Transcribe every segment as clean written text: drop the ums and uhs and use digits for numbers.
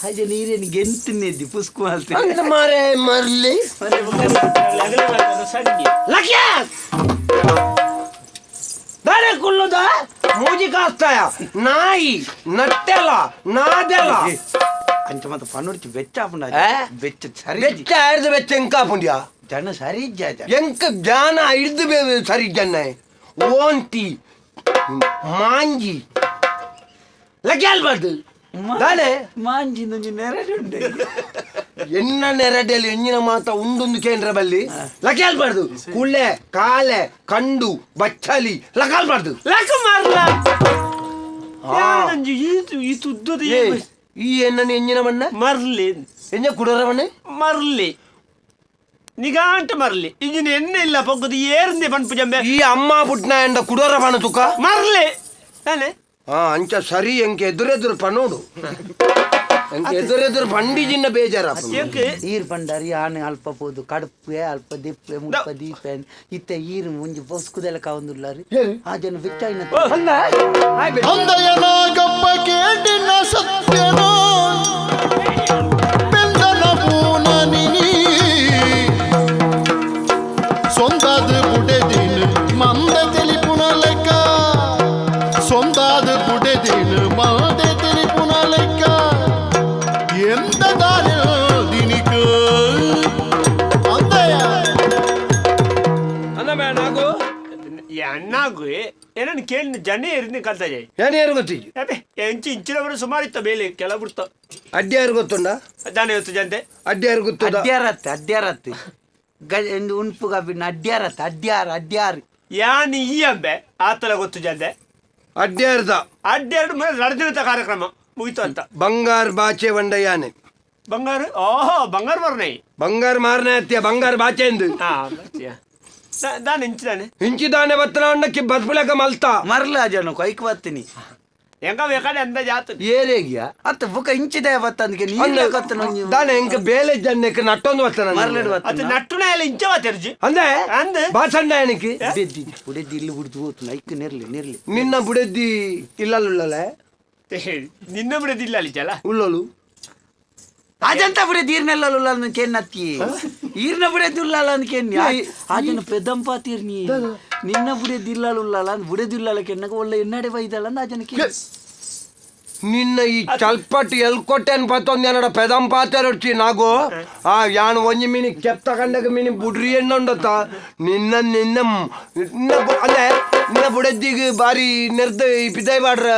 ಅಜ ನೀರೇನು ಗೆಂತನೇದಿ ಪುಸ್ಕು ಮಾಡ್ತೀನಿ ಅಂದ ಮಾರೆ ಮರ್ಲಿ ಲಕ್ಷ್ಯ ದಾನೆ ಕುಲ್ಲುದ ಮೂಜಿ ಕಾಸ್ತಾಯ ನಾಯಿ ನಟ್ಟೆಲ ನಾದೆಲ ಅಂಚ ಮತ್ತೆ ಪನ್ನುಡ್ಚಿ ಬೆಚ್ಚ ಆಪುಂಡ ಆ? ಬೆಚ್ಚ ಸರಿ ಬೆಚ್ಚ ಆಯ್ದು ಬೆಚ್ಚ ಎಂಕ ಆಪುಂಡ್ಯಾ ಜನ ಸರಿ ಇಜ್ಜ ಎಂಕ ಜ್ಞಾನ ಹಿಡ್ದು ಸರಿ ಜನ ಓಂತಿ ಮಾಂಜಿ ಲಗ್ಯಾಲ್ಬಾರ್ದು ದಾನೆ ಮಾಂಜಿ ಒಂಜಿ ನೆರಡು ಉಂಡೆ ಎನ್ನ ನೆರಡೆಯಲ್ಲಿ ಎಂಜಿನ ಮಾತ ಉಂಡೊಂದು ಕೇಂದ್ರ ಬಲ್ಲಿ ಲಗ್ಯಾಲ್ಬಾರ್ದು ಕುಳೆ ಕಾಲೆ ಕಂಡು ಬಚ್ಚಲಿ ಲಗಾಲ್ಬಾರ್ದು ಲಕ ಮಾರ್ಲ ಆ. ಯಾನೊಂಜಿ ಈತು ಈತು ಉದ್ದದ ಏ, ಈ ಎನ್ನನ ಎಂಜಿನ ಮಣ್ಣ ಮರ್ಲಿ ಎಂಜ ಕುಡರ ಮಣ್ಣೆ ಮರ್ಲಿ ನಿಗಾಂಟ ಮರ್ಲಿ ಇಂಜಿನ ಎಣ್ಣೆ ಇಲ್ಲ ಪೊಗ್ಗದು ಏರ್ಂದೆ ಪನ್ಪು ಜಂಬೆ ಈ ಅಮ್ಮ ಪುಟ್ನ ಎಂಡ ಕುಡೋರ ಪಣ ತುಕ ಮರ್ಲಿ ತಾನೆ ಹಾ ಅಂಚ ಸರಿ ಎಂಕೆ ಎದುರೆದುರು ಪನೋಡು ಎಂಕೆ ಎದುರೆದುರು ಬಂಡಿ ಜಿನ್ನ ಬೇಜಾರ ಎಂಕ್ ಈರ್ ಪಂಡಾರಿ ಆನೆ ಅಲ್ಪ ಪೋದು ಕಡುಪೆ ಅಲ್ಪ ದಿಪ್ಪೆ ಮುಲ್ಪ ದೀಪೆ ಇತ್ತೆ ಈರ್ ಮುಂಜಿ ಬೊಸ್ಕುದೆಲ್ಲ ಕಾವೊಂದುಲ್ಲಾರಿ ಆ ಜನ ಬೆಚ್ಚಾಯಿನ ಅಂದಯನಾಗಪ್ಪ ಕೇಟಿನ ಸತ್ಯನೋ ಬೆಂದನ ಪೂನನಿನಿ ಸೊಂದಾದ ಬುಡೆದಿನ ಮಂದ ತಿಳಿಪುನ ಲೆಕ್ಕ ಸೊಂದಾದ ಬುಡೆದಿನ ಮಂದ ತಿಳಿಪುನ ಲೆಕ್ಕ ಎಂತ ದಾನಿ ದಿನಿಕ ಅಂದಯ ಅಣ್ಣಾಗು ಏನನ್ ಕೇಳಿ ಜನ ಎರಿನ ಕಲ್ತ ಜಾಯ್ ಏನ್ ಯಾರು ಗೊತ್ತಿಜ್ಜಿ ಅಬೆ ಎಂಚಿ ಇಂಚಿನವರು ಸುಮಾರು ಇತ್ತ ಬೇಲೆ ಕೆಲ ಬಿಡ್ತ ಅಡ್ಡಿ ಯಾರು ಗೊತ್ತುಂಡ ದಾನೆ ಹೊತ್ತು ಜಂತೆ ಅಡ್ಡಿ ಯಾರು ಗೊತ್ತುದ ಅಡ್ಯಾರತ್ತೆ ಅಡ್ಯಾರತ್ತೆ ಗಜ ಎಂದು ಉಣ್ಪು ಕಾಪಿನ ಅಡ್ಯಾರತ್ತೆ ಅಡ್ಯಾರ್ ಅಡ್ಯಾರ್ ಯಾನ್ ಈ ಅಂಬೆ ಆತಲ ಗೊತ್ತು ಜಂತೆ ಅಡ್ಡಿ ಯಾರ್ದ ಅಡ್ಡೆರಡು ಮನೆ ನಡೆದಿರುತ್ತ ಕಾರ್ಯಕ್ರಮ ಮುಗಿತು ಅಂತ ಬಂಗಾರ ಬಾಚೆ ವಂಡ ಯಾನೆ ಬಂಗಾರ ಓಹೋ ಬಂಗಾರ ಮರ್ನೈ ಬಂಗಾರ ಮಾರನೆ ಅತ್ಯ ಬಂಗಾರ ಬಾಚೆ ಎಂದು ಹಾ ಬರ್ತೀಯ ದಾನೆ ಇಂಚಿದಾನೆ ಇಂಚಿದಾನೆ ಬತ್ತನ ಅಂಡಕ್ಕೆ ಬದ್ಪುಲಕ ಮಲ್ತ ಮರ್ಲ ಜನ ಕೈಕ್ ಬತ್ತೀನಿ ಹೆಂಗ ಬೇಕಾದ್ರೆ ಅಂದ ಜಾತ ಏರೇಗಿಯ ಅತ್ತ ಬುಕ ಇಂಚಿದೆ ಬತ್ತಂದ್ಕೆ ನೀರ್ಲ ಕತ್ತನ ಒಂಜಿ ದಾನೆ ಎಂಕ ಬೇಲೆ ಜನ್ನಕ್ಕೆ ನಟ್ಟೊಂದು ಬತ್ತನ ಮರ್ಲಡ್ ಅದು ಬತ್ತನ ನಟ್ಟುನ ಎಲ್ಲ ಇಂಚವ ತೆರ್ಜಿ ಅಂದೆ ಅಂದ್ ಬಾಸಣ್ಣ ಏನಕ್ಕೆ ಬುಡೆದ್ದಿ ಬುಡೆದ್ದಿ ಇಲ್ಲಿ ಬಿಡ್ದು ಹೋತು ಐಕ್ ನೆರ್ಲಿ ನೆರ್ಲಿ ನಿನ್ನ ಬುಡೆದ್ದಿ ಇಲ್ಲಲ್ಲುಳ್ಳಲೆ ನಿನ್ನ ಬಿಡದಿಲ್ಲ ಅಲ್ಲಿ ಜಲ ಉಳ್ಳೋಳು ಅಜಂತ ಬುಡೆದ್ದಿ ಈರ್ನೆಲ್ಲ ಉಳ್ಳಾಲ ಕೆನ್ನತ್ತಿ ಈರ್ನ ಬುಡೆದ್ದಿ ಉಳ್ಳಾಲ ಅಂದ್ಕೆನ್ನಿ ಆಜನ ಪೆದಂಪ ತೀರ್ನಿ ನಿನ್ನ ಬುಡೆದ್ದಿ ಇಲ್ಲಾಲ ಉಳ್ಳಾಲ ಅಂದ್ ಬುಡೆದ್ದಿ ಉಳ್ಳಾಲ ಕೆನ್ನಗ ಒಳ್ಳೆ ಎನ್ನಡೆ ಬೈದಲ್ಲ ಅಂದ್ ಆಜನ ಕೆ ನಿನ್ನ ಈ ಚಲ್ಪಟ್ ಎಲ್ಕೊಟ್ಟೆನ್ ಪತ್ತೊಂದು ಏನಡ ಪೆದಂಪಾತೆರೊಡ್ಚಿ ನಾಗು ಆ ಯಾನ್ ಒಂಜಿ ಮೀನಿ ಕೆಪ್ತ ಕಂಡಗ ಮೀನಿ ಬುಡ್ರಿ ಎಣ್ಣುಂಡತ್ತ ನಿನ್ನ ನಿನ್ನ ನಿನ್ನ ಅಲ್ಲೇ ನಿನ್ನ ಬುಡೆದ್ದಿಗೆ ಬಾರಿ ನೆರ್ದ ಈ ಪಿದಾಯಿ ಬಾಡ್ರ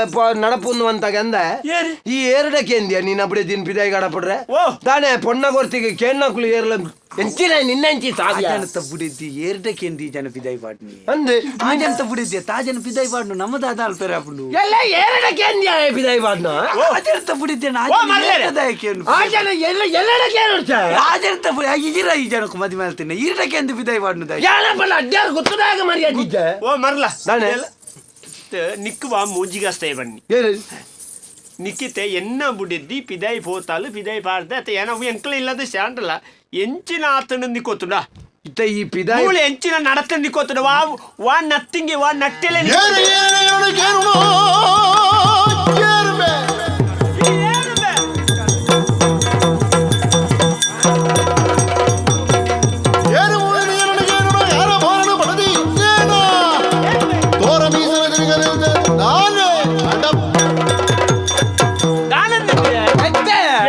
ನಡಪುಂದು ಅಂತಾಗ ಅಂದ ಏರು? ಈ ಏರಡಕ್ಕೆ ಎಂದ್ಯಾ ನಿನ್ನ ಬುಡೆದಿನ ಪಿದಾಯಿ ಗಾಡಪಡ್ರೆ ಓ. ತಾನೇ ಪೊಣ್ಣ ಕೊರ್ತಿಗೆ ಕೇಣ್ಣಕ್ಳು ಏರ್ಲ ಎಂಚಿನ ನಿನ್ನ ಎಂಚಿ ಸಾಧ್ಯ ಆಜನತ ಬುಡೆದ್ದಿ ಏರ್ಡಕ್ಕೆ ಎಂದಿ ಜನ ಪಿದಾಯಿ ಪಾಡ್ನಿ ಅಂದೆ ಆಜಂತ ಬುಡೆದ್ದಿ ತಾಜನ ಪಿದಾಯಿ ಪಾಡ್ನು ನಮ್ಮದಾದ ಅಲ್ಪೆರ ಆಪುಂಡು ಎಲ್ಲ ಏರಡಕ್ಕೆ ಎಂದ್ಯಾ ಪಿದಾಯಿ ಬಾಡ್ನ ಆಜನತ ಬುಡೆದ್ದಿ ಓ, ಮರ್ಲೇರೆ. ಆ ಜನ ಎಲ್ಲ ಎಲ್ಲಡಕ್ಕೆ ಏರುಡ್ಚ ಆಜನತ ಬುಡೆ ಈರ ಈ ಜನಕ್ಕೆ ಮದುವೆ ಮಾಡ್ತೀನಿ ಈರ್ಡಕ್ಕೆ ಎಂದು ಪಿದಾಯಿ ಪಾಡ್ನು ದಾಯ ಯಾರಪ್ಪಲ್ಲ ಅಡ್ಡಾರು ಗೊತ್ತದಾಗ ಮರ್ಯಾದಿದ್ದೆ ಓ ಮರ್ಲ ದಾನೆ? ನಿಕ್ಕುವ ಮೂಜಿಗಾಸ್ತಾಯ ಬನ್ನಿ ಏನು ನಿಕ್ಕಿತೆ ಎನ್ನ ಬುಡಿದ್ದಿ ಪಿದಾಯಿ ಪೋತಾಲು ಪಿದಾಯಿ ಪಾಡ್ದೆ ಅತ್ತ ಏನೋ ಎಂಕ್ಲ ಇಲ್ಲದ ಶಾಂಡಲ್ಲ ಎಂಚಿನ ಆತನ ನಿಕ್ಕೋತುಂಡ ಇತ್ತ ಈ ಪಿದಾಯಿ ಮೂಳೆ ಎಂಚಿನ ನಡತ ನಿಕ್ಕೋತುಂಡ ವಾ ವಾ ನತ್ತಿಂಗೆ ವಾ ನಟ್ಟೆಲೆ ಏರು ಏರು ಏರು ಕೇರುಣೋ ಏರುಮೆ ಏರು ಮೂರು ಏರು ಕೇರುಣೋ ಯಾರ ಬೋರನು ಪಡದಿ ಏನೋ ತೋರ ಮೀಸಲ ತಿರುಗಲಿದೆ ನಾನೇ ಅಡಪ್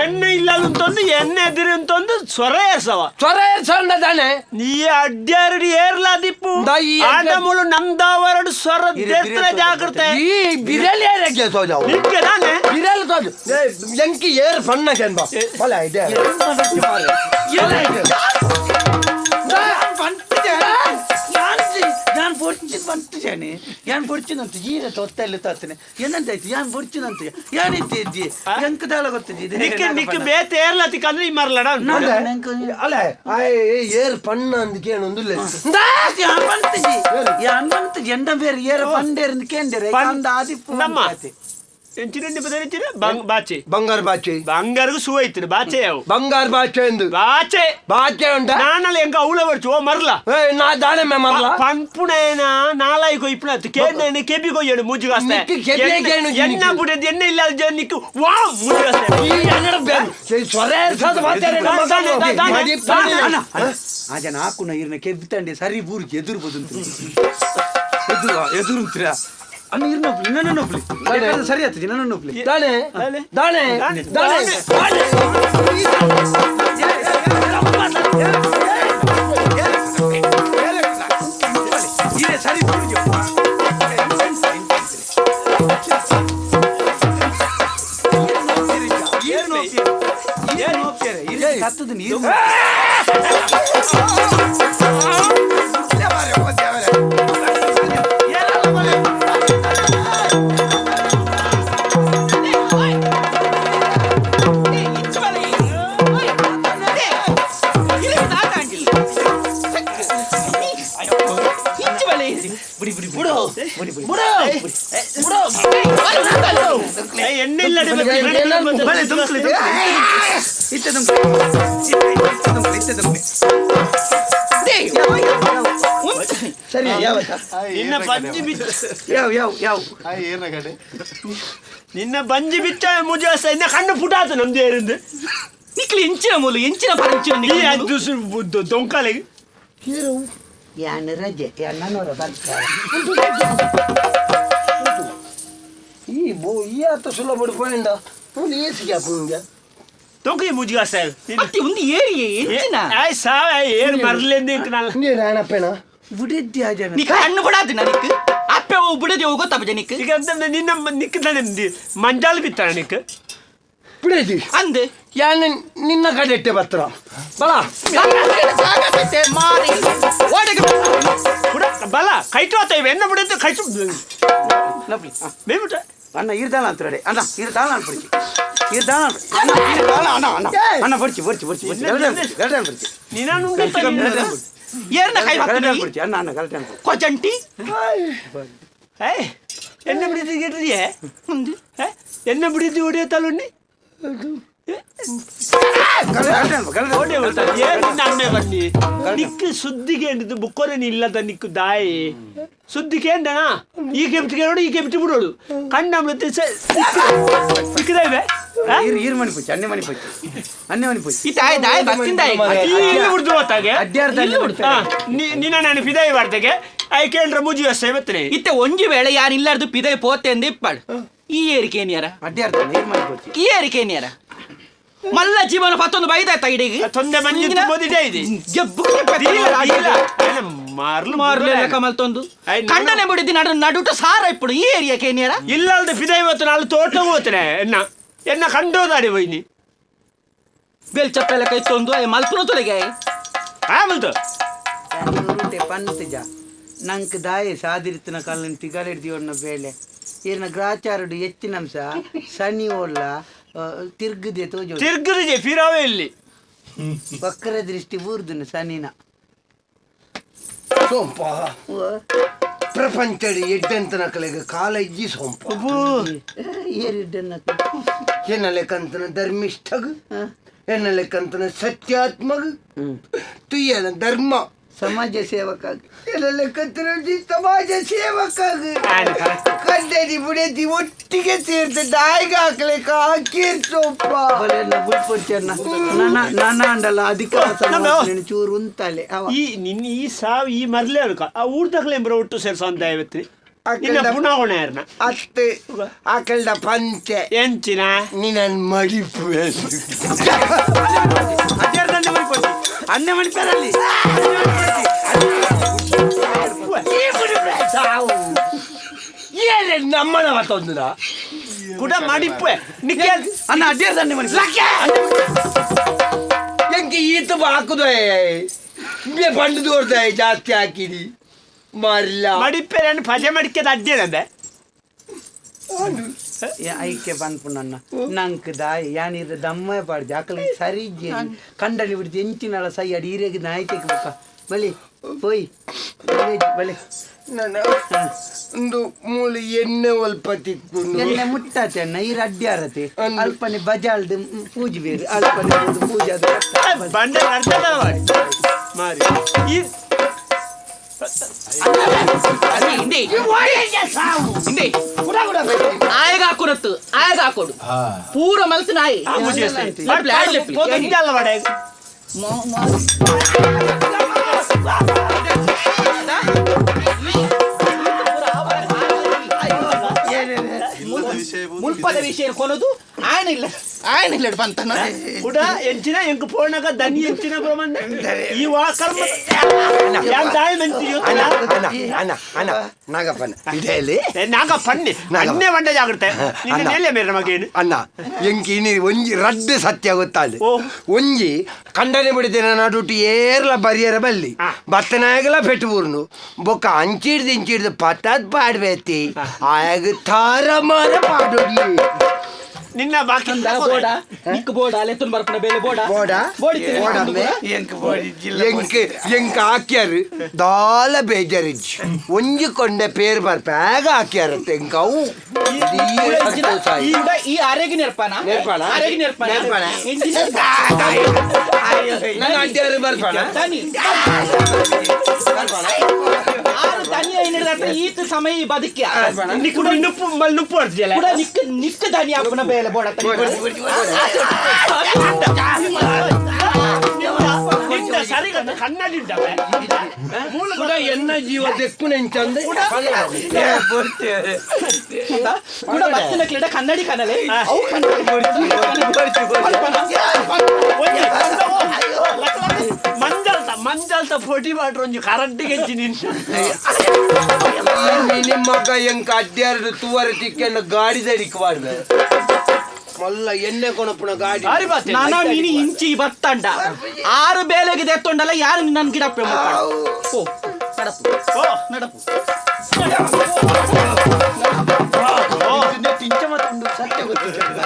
ಎಣ್ಣೆ ಇಲ್ಲ ಅಂತಂದು ಎಣ್ಣೆ ಎದಿರಿ ಅಂತಂದು ಸ್ವರ ಏರ್ಸವ ಸ್ವರ ಏರ್ಸೊಂಡ ತಾನೆ ನೀ ಅಡ್ಡಾರಡಿ ಏರ್ಲಾ ದಿಪ್ಪು ದಾ ಈ ಆಟ ಮುಳು ನಮ್ದಾವರಡು ಸ್ವರ ಇರು, ದೇತ್ರ ಬಿರಿಯಾನಿ ಜಾಗೃತೆ ಈ ಬಿರಲ್ ಏರಕ್ಕೆ ಸೋಜಾವು ನಿಕ್ಕೆ ನಾನೇ ಬಿರಲ್ ಸೋಜು ಎಂಕಿ ಏರ್ ಸಣ್ಣ ಕೆಂಬ ಬಲ ಇದೆ ഞാൻ പൊടിച്ചു പണ്ടുചാണ് ഞാൻ പൊടിച്ചുനಂತ ಈರ ತೊತ್ತಲ್ಲಿ ತತ್ತನೆ ಏನಂತಾಯ್ತು ಯಾನ್ പൊടിച്ചുನಂತ ಯಾನಿತ್ತೆ ಇದ್ದಿ ಎಂಕ್ ದಾಳ ಗೊತ್ತಿದೆ ನಿಕ್ಕೆ ನಿಕ್ಕೆ ಬೇತೆ ಏರ್ಲಾ ತಿಕ್ಕಂದ್ರೆ ಈ ಮರ್ಲಡ ಅಲ್ಲ ಏರ್ ಪಣ್ಣ ಅಂದಕ್ಕೆ ಏನೊಂದು ಯಾನ್ ಬಂತು ಎಂಡ ಬೇರೆ ಏರ ಪಂಡೇರ್ ಕೇಂದ್ರ ಪಣ್- ಅಂದ ಆದಿಪ್ಪು ನಮ್ಮ. ಎಂಚಿನ ಬದಲಿಚಿನ ಬಾಚೆ. ಬಂಗಾರ ಬಾಚೆ. ಬಂಗಾರಗೂ ಸೂ ಐತಿನ ಬಾಚೆ ಯಾವ? ಬಂಗಾರ ಬಾಚೆ ಎಂದು. ಬಾಚೆ. ಬಾಚೆ ಉಂಟ. ನಾನಲ್ಲ ಎಂಕ ಅವಳ ಬರ್ಚು ಓ ಮರ್ಲ. ಏ ನಾ ದಾನೆ ಮೇ ಮರ್ಲ. ಪನ್ಪುಣೇನ ನಾಲಾಯಿ ಕೊಯ್ಪುಣ ಕೇಂದ್ರ ಕೆಬಿ ಕೊಯ್ಯಡು ಮೂಜುಗಾಸ್ತೆ. ನಿಕ್ಕು ಕೆಬಿಯೇ ಕೇಣು ಎನ್ನ ನಿಕ್ಕು. ಬುಡದು ಎಣ್ಣೆ ಇಲ್ಲ ನಿಕ್ಕು ವಾ ಮೂಜುಗಾಸ್ತೆ. ಈ ಅನ್ನಡ ಸ್ವರೇ ಸಾದ ಮಾತಾಡ ದಾನೆ, ದಾನೆ, ದಾನೆ, ದಾನೆ. ಅಣ್ಣ ಆ ಜನ ಹಾಕುನ ಇರ್ನ ಕೆಬ್ಬಿತಂಡೆ ಸರಿ ಬೂರ್ಗೆ ಎದುರು ಬದುಂತು ಎದುರು ಎದುರುಂತ್ರ ಅಣ್ಣ ಇರ್ನ ಒಪ್ಲಿ ನನ್ನ ಒಪ್ಲಿ ಸರಿ ಆಗ್ತದೆ ನನ್ನ ಒಪ್ಲಿ. ದಾನೆ ದಾನೆ ದಾನೆ ದಾನೆ. ಸರಿ ಬೂರ್ಗೆ. ಸತ್ತದ ನೀರು. ಎಣ್ಣೆ ಇಲ್ಲ. ಬಲೆ ದುಂಕ್ಲಿ ದುಂಕ್ಲಿ ಇತ್ತೆ ದುಂಕ್ಲಿ ಇತ್ತೆ ದುಂಕ್ಲಿ ಇತ್ತೆ ದುಂಕ್ಲಿ. ಸರಿ ಯಾವ ನಿನ್ನ ಬಂಜಿ ಬಿಚ್ಚ ಯಾವ ಯಾವ ಯಾವ ನಿನ್ನ ಬಂಜಿ ಬಿಚ್ಚ ಮುಜುಗಾಸ್ತೆ ಇನ್ನ ಕಣ್ಣು ಪುಟಾತು ನಮ್ದು ಏರಿಂದು. ನಿಕ್ಲಿ ಎಂಚಿನ ಮೂಲು ಎಂಚಿನ ಪರಂಚಿನ ಈ ಅದು ದೊಂಕಾಲಿಗೆ ಯಾನ್ ರಜೆ ನನ್ನವರ ಬರ್ತಾರೆ. ಈ ಬೋ ಈ ಆತ ಸುಲಭ ಪಡಿಪೋయింದ ಒಂದು ಏಸಿಗೆ ಹಾಕುಂಗ. ದೊಂಕಿ ಮುಜುಗಾಸ್ತೆ. ಅತ್ತಿ ಒಂದು ಏರಿಯೆ ಎಂಚಿನ. ಆಯ್ ಸಾವ ಏರ್ ಮರ್ಲೆಂದು ನಲ್ಲ. ನೀರು ಏನಪ್ಪೇನ? ಬುಡಿದ್ದಿ ಆ ಜನ. ನಿಕ್ ಕಣ್ಣು ಬಿಡಾದು ನಿಕ್ ಅಪ್ಪೆ ಅವು ಬಿಡದೆ ಹೋಗೋ ಗೊತ್ತಪ್ಪ ನಿಕ್. ಈಗ ಅಂತ ನಿನ್ನ ನಿಕ್ ಮಂಜಾಲ್ ಬಿತ್ತಾರ ನಿಕ್. ಬಿಡೇಜಿ. ಅಂದೆ. ಯಾನ್ ನಿನ್ನ ಕಡೆ ಇಟ್ಟೆ ಬತ್ರ ಬಲ. ಮಾರಿ ಓಡಗೆ. ಬುಡ ಬಲ ಕೈಟು ಆತ ಇವೆ ಎನ್ನ ಬಿಡುತ್ತೆ ಕೈಟು. ನಪ್ಲಿ ಮೇಬಿಟ್ಟ. ಅಣ್ಣ ಇರ್ದಾಳ ಅಂತ ರೆಡಿ ಅಣ್ಣ ಇರ್ದಾಳ ಅಂತ ಬಿಡ್ಚಿ ಇರ್ದಾಳ ಅಣ್ಣ ಇರ್ದಾಳ ಅಣ್ಣ ಅಣ್ಣ ಅಣ್ಣ ಬರ್ಚಿ ಬರ್ಚಿ ಬರ್ಚಿ ಬರ್ಚಿ ಗಲ್ಟೆ ಗಲ್ಟೆ ಬರ್ಚಿ. ನೀನು ಏರ್ನ ಕೈ ಗಲ್ಟೆ ಹಾಕ್ತೀನಿ. ಬರ್ಚಿ ಅಣ್ಣ ಅಣ್ಣ ಗಲ್ಟೆ ಬರ್ಚಿ. ಕೊಜಂಟಿ. ಏಯ್ ಎನ್ನ ಬಿಡಿದ್ದು ಕೇಟ್ರಿಯೇ? ಅಂದೆ. ಎನ್ನ ಬಿಡಿದ್ದು ಹೊಡೆಯೋ ತಲುಣ್ಣಿ ಗಲ್ಟೆ ಓಡೆ ಹೋಗ್ತಾರೆ. ಏನು ನಿನ್ನ ಅಮ್ಮೆ ಬನ್ನಿ ನಿಕ್ಕು ಸುದ್ದಿಗೆ ಎಂದಿದ್ದು ಬುಕ್ಕೋರೆ ಇಲ್ಲದ ನಿಕ್ಕು ದಾಯಿ ಸುದ್ದಿ ಕೇಂದನಾ ಈ ಕೆಪ್ಟಿ ಕೇಳೋಡು ಈ ಕೆಪ್ಟಿ ಬಿಡೋಡು ಕಣ್ಣ ಸಿಕ್ಕದ ಇವೆ. ಇರ್ ಇರ್ ಮಣಿ ಪೊಚ್ಚಿ ಅನ್ನೆ ಮಣಿ ಪೊಚ್ಚಿ ಅನ್ನೆ ಮಣಿ ಪೊಚ್ಚಿ. ಇತ್ತ ಆಯ್ ದಾಯ್ ಬಸ್ತಿಂದ ಇಲ್ಲಿ ಬಿಡ್ದು ಹೋತಾಗೆ ಅಡ್ಡಾರ್ದ ಅನ್ನೆ ಮಣಿ ನಿನ್ನ ನಾನು ಫಿದಾಯಿ ವಾರ್ತೆಗೆ I ಕೇಂದ್ರ ಮುಜಿ ವಸ್ತೆ ಬತ್ತನೆ. ಇತ್ತೆ ಒಂಜಿ ವೇಳೆ ಯಾರು ಇಲ್ಲಾರ್ದು ಪಿದೈ ಪೋತೆ ಅಂದ ಇಪ್ಪಾಳು ಈ ಏರಿಕೆ ಏನಿಯಾರ? ಅಡ್ಡಾರ್ದ ಇರ್ ಮಣಿ ಪೊಚ್ಚಿ. ಈ ಏರಿಕೆ ಏನಿಯಾರ ಮಲ್ಲ ಜೀವನ ಪತ್ತೊಂದು ಬೈದಾಯ್ತಾ ಇಡೀಗ. ತೊಂದೆ ಮಂಜು ತುಂಬೋದಿದೆ ಇದೆ. ಗೆಬ್ಬು ಮಾರ್ಲು ಮಾರ್ಲೆ ಕಮಲ್ತೊಂದು ಕಂಡನೆ ಬಿಡಿದ್ದು ನಡು ನಡುಟು ಸಾರ ಇಪ್ಪಡು ಈ ಏರಿಯಾಕ್ಕೆ ಏನಿಯಾರ? ಇಲ್ಲಾಲ್ದ ಫಿದಾಯಿ ಹೊತ್ತು ನಾಳು ತೋಟ ಹೋತನೆ ಎನ್ನ ಎನ್ನ ಕಂಡೋದಾಡಿ ಹೋಯ್ನಿ. ಬೆಲ್ ಚಪ್ಪೆಲ್ಲ ಕೈ ತೊಂದು ಅಯ್ಯ ಮಲ್ಪುನ ತೊಲೆಗೆ. ಆಮಲ್ತು. ಪಂತಜ ನಂಕ್ ದಾಯಿ ಸಾದಿರಿತ್ತಿನ ಕಲ್ಲನ್ ತಿಗಲೆಡ್ದಿಯೋಡ್ನ ಬೇಳೆ ಈರ್ನ ಗ್ರಾಚಾರುಡು ಹೆಚ್ಚಿನಂಶ ಸನಿ ಓಲ್ಲ ತಿರ್ಗದೆ ತೋಜು. ತಿರ್ಗದಿದೆ ಫಿರಾವೇ ಇಲ್ಲಿ. ವಕ್ರ ದೃಷ್ಟಿ ಬೂರ್ದುನ ಸನಿನ. ಸೋಂಪ ಪ್ರಪಂಚಡಿ ಎಡ್ಡೆಂತ ನಕಲಿಗೆ ಕಾಲ ಇಜ್ಜಿ ಸೋಂಪ. ಏರಿಡ್ಡನ್ನ. ಎನ್ನ ಲೆಕ್ಕಂತನ ಧರ್ಮಿಷ್ಠಗ್ ಎನ್ನ ಲೆಕ್ಕಂತನ ಸತ್ಯಾತ್ಮಗ್ ತುಯ್ಯನ ಧರ್ಮ ಸಮಾಜ ಸೇವಕ. ಎನ್ನ ಲೆಕ್ಕಂತನ ಸಮಾಜ ಸೇವಕಾಗ ಕಂಡಡಿ ಬುಡದಿ ಒಟ್ಟಿಗೆ ಸೇರ್ತ ದಾಯಿಗೆ ಹಾಕ್ಲಿಕ್ಕ ಹಾಕಿ ಸೋಂಪ. ಬುಲ್ಪೊಚ್ಚನ್ನ ನನ್ನ ನನ್ನ ಅಂಡಲ್ಲ ಅಧಿಕಾರ ಸಮಾಜ ಚೂರು ಉಂತಾಲೆ ಅವ. ಈ ನಿನ್ನ ಈ ಸಾವು ಈ ಮರ್ಲೆ ಅನ್ಕ ಆ ಊರ್ದಕ್ಲೆ ಎಂಬ್ರ ಒಟ್ಟು ಸೇರ್ಸೋ ಅಂತ ಇವತ್ತು ನಿನ್ನ ಪುನಃ ಯಾರನ್ನ ಅತ್ತೆ ಆಕಲ್ದ ಪಂಚೆ ಎಂಚಿನ ನಿನ್ನ ಮಡಿಪು. ಅನ್ನೆ ಮಣಿ ಪೆರಲ್ಲಿ ಏನೇ ನಮ್ಮನ ಮತ್ತೊಂದು ಕುಡ ಮಡಿಪ್ಪೆ ನಿಕ್ಕೆ ಅಣ್ಣ ಅಡ್ಡಿಯಾರ್ದ ಅನ್ನೆ ಮಣಿ. ಎಂಕೆ ಈತ ಹಾಕುದು ಪಂಡು ದೋರ್ದ ಜಾಸ್ತಿ ಹಾಕಿದಿ ಮರ್ಲ. ಮಡಿಪ್ಪೆ ನಾನು ಪಜೆ ಮಡಿಕೆದ ಅಡ್ಡಿಯದಂದೆ. ಐಕೆ ಪನ್ಪುನನ್ನ ನಂಕ್ ದಾಯಿ ಯಾನಿರ ದಮ್ಮ ಪಾಡ್ದು ಆಕಲಿ ಸರಿ ಕಂಡನಿ ಬಿಡ್ದು ಎಂಚಿನಳ ಸೈ ಅಡಿ ಈರೆಗೆ ನಾಯ್ಕೆಗೆ ಬೊಕ್ಕ ಬಲಿ ಪೋಯ್ ಬಲೆ ಬಲೆ. ನನ್ನ ಒಂದು ಮೂಲು ಎಣ್ಣೆ ಒಲ್ಪ ತಿಕ್ಕೊಂಡು ಎಣ್ಣೆ ಮುಟ್ಟಾತೆ ಅಣ್ಣ ಈ ರಡ್ಡಿ ಆರತೆ ಅಂದು. ಅಲ್ಪನೆ ಬಜಾಲ್ದು ಪೂಜೆ ಬೇರೆ ಅಲ್ಪನೆ ಒಂದು ಪೂಜೆ ಅದು ಬಂಡೆ ಅರ್ಧದ ಮಾಡಿ ಮಾರಿ ಈ ಇಂದೆ ಇಂದೆ ಆಯಗ ಹಾಕೊಡತ್ತು ಆಯಗ ಹಾಕೊಡು ಪೂರ ಮಲ್ತು ನಾಯಿ ಪೋತ ಹಿಂದೆ ಅಲ್ಲ ವಾಡೆ. ಮುಲ್ಪದ ವಿಷಯ ಕೊನದು ಆಯನ ಇಲ್ಲ ಆಯನ ಇಲ್ಲ ಬಂತನ ಕುಡ ಎಂಚಿನ ಎಂಕ್ ಪೋಣಗ ದನಿ ಎಂಚಿನ ಬ್ರಹ್ಮಣ್ಣ ಈ ವಾ ಕರ್ಮ ಯಾನ್ ದಾಯಿ ಮೆಂತಿ ಅಣ್ಣ ಅಣ್ಣ ಅಣ್ಣ ಅಣ್ಣ ನಾಗಪ್ಪನ ಇದೇಲಿ ನಾಗ ಪನ್ನಿ ನಾಗ. ಅನ್ನೇ ಬಂಡೆ ಜಾಗ್ರತೆ ನಿನ್ನ ಅಣ್ಣ. ಮೇಲೆ ಮೇರೆ ಮಗೇನು ಅಣ್ಣ ಎಂಕ್ ಇನಿ ಒಂಜಿ ರಡ್ಡ್ ಸತ್ಯ ಗೊತ್ತಾಲೆ ಓ. ಒಂಜಿ ಕಂಡನೆ ಬಿಡಿದಿನ ನಡುಟು ಏರ್ಲ ಬರಿಯರ ಬಲ್ಲಿ ಆ. ಬತ್ತನಾಗಲ ಪೆಟ್ಟು ಬೂರ್ನು ಬೊಕ್ಕ ಅಂಚಿಡ್ದು ಇಂಚಿಡ್ದು ಪತ್ತದ್ ಪಾಡ್ಬೇತಿ ಆಯಾಗ ತಾರ ಮಾರ ಪಾಡೋಡಿ ನಿನ್ನ ಬಾಕಿ ಬೋಡ ನಿಕ್ ಬೋಡ ಲೆತ್ತುನ್ ಬರ್ಪಣ ಬೇಲೆ ಬೋಡ ಬೋಡ? ಬೋಡಿತ್ತಿನ ಬೋಡಮ್ಮೆ? ಎಂಕ್ ಬೋಡಿ ಜಿಲ್ಲ ಎಂಕ್ ಎಂಕ್ ಹಾಕ್ಯಾರು ದಾಲ ಬೇಜಾರಿಜ್ಜಿ ಒಂಜಿ ಕೊಂಡೆ ಪೇರ್ ಬರ್ಪ ಆಗ ಹಾಕ್ಯಾರತ್ತೆ ಎಂಕ್ ಅವು ಇಡೀ ಸಂತೋಷ ಆಯ್ತು. ಈ ಈ ಆರೋಗ್ಯ ನೆರ್ಪಾನ ನೆರ್ಪಾನ? ಆರೋಗ್ಯ ನೆರ್ಪಾನ ನೆರ್ಪಾನ? ಎಂಜಿನ ನನ್ನ ಅಡ್ಡಿಯಾರು ಬರ್ಪಾನ ತನಿ ಆರು ತನಿ ಐನಿಡ್ದಾತ ಈತ ಸಮಯ ಈ ಬದುಕ್ಯ ನಿಕ್ಕು ನುಪ್ಪು ಮಲ್ ನುಪ್ಪು ಹೊಡ್ತಿಯಲ್ಲ ಕೂಡ ನಿಕ್ ನಿಕ್ ದನಿ ಅಪ್ಪನ ಬೇಲೆ ಬೋಡ ನಿನ್ನ ಸರಿಗಟ್ಟ ಕನ್ನಡಿ ಉಂಟವೆ ಕೂಡ ಎನ್ನ ಜೀವ ದೆಕ್ಕು ನೆಂಚಂದು ಕೂಡ ಬತ್ತಿನ ಕ್ರೀಡ ಕನ್ನಡಿ ಕನಲೆ ಅವು ಕನ್ನಡಿ ಮಂಜಲ್ತ ಮಂಜಲ್ತ ಫೋಟಿ ಮಾಡ್ರ ಒಂಜಿ ಕರೆಂಟಿಗೆ ಹೆಂಚಿ ನಿನ್ನ ನಿಮ್ಮ ಮಗ ಎಂಕ ಅಡ್ಡಿಯಾರು ತುವರ ತಿಕ್ಕೆಂಡ ಗಾಡಿ ದಡಿಕ್ ಮಾಡ್ದೆ ಮಲ್ಲ ಎಣ್ಣೆ ಕೊಣಪುನ ಗಾಡಿ ಬಾರಿ ಬಾತೆ ನಾನಾ ಮೀನಿ ಇಂಚಿ ಬತ್ತಂಡ ಆರು ಬೇಲೆಗೆ ದೆತ್ತೊಂಡಲ್ಲ ಯಾರು ನನ್ನ ಗಿಡಪ್ಪೆ ಓ ನಡಪು ಓ ನಡಪು ಟಿಂಚ ಮತ್ತೊಂದು ಸತ್ಯ ಗೊತ್ತಿಲ್ಲ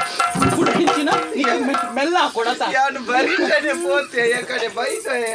ಕೂಡ ಇಂಚಿನ ಮೆಲ್ಲ ಕೊಡತ ಯಾನು ಬರೀತಾನೆ ಪೋತೆ ಯಾಕಡೆ ಬೈತಾನೆ.